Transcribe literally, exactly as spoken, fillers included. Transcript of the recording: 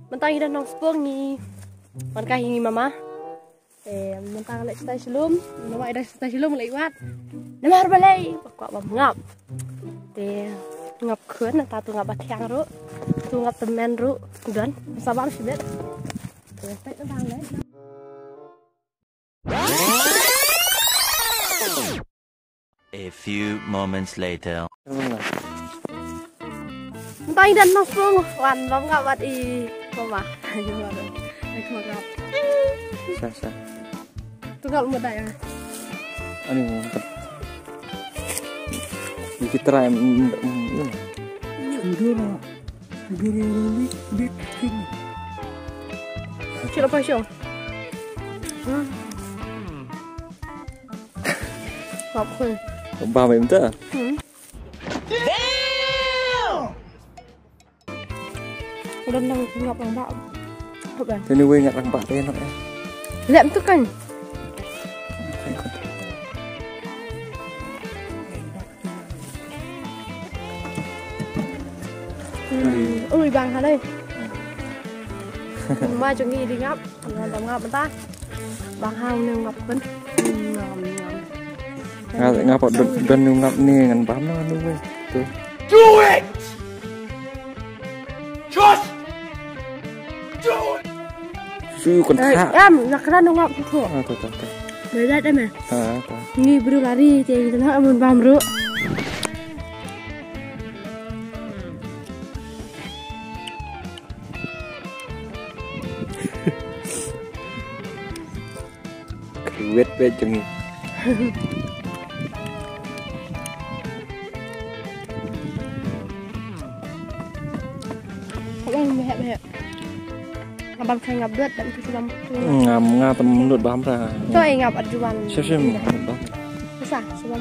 Mynta ngi don Nongspung ngi. Mynta hi ngi mama. Te mynta ngi leit sha tai shlum. Mama i dang sha tai shlum leit wad. Namar balei ba kwah ban ngap. Te ngap khun, nangta tu ngap ba thiang ruh. Tu ngap tymmen ruh. Don sa bam shibit. Te peit mynta ngi leit. A few moments later. Mynta i don Nongspung wan bam ngap bad i mama. Ai mama. Ai mama. Sa sa. Tu ngap mynta ya. Ani mo. Kita try. Udah lah. Udah lah, udah lah. Cik apa show? Hmm. Ngap khun. Ba mai mynta. Hmm. Udah nang ngap lang ba. Hop dah. Sini wei ngap lang ba te nok ya. Lem tu kan. Hmm. Ui bang halai. Ma jong ngi di ngap. Ngap ngap ta. Bang hau ne ngap kan. Ngap ngap. Ngap ngap don ngap ni ngan bam na ni wei. Tu. Do it. Just do it. Su kon kha. Em, nak kena ngap tu. Ah, tu tu tu. Berat em. Ah, tu. Ni bru lari te kita nak mun bam bru. Kruet be jong ngi. Kau yang behek behek. Abang saya ngap duet dan tu sebab ngam ngam tem lut bam ra. Tu ai ngap arjuan. Sim sim. Bam. Bisa sebab.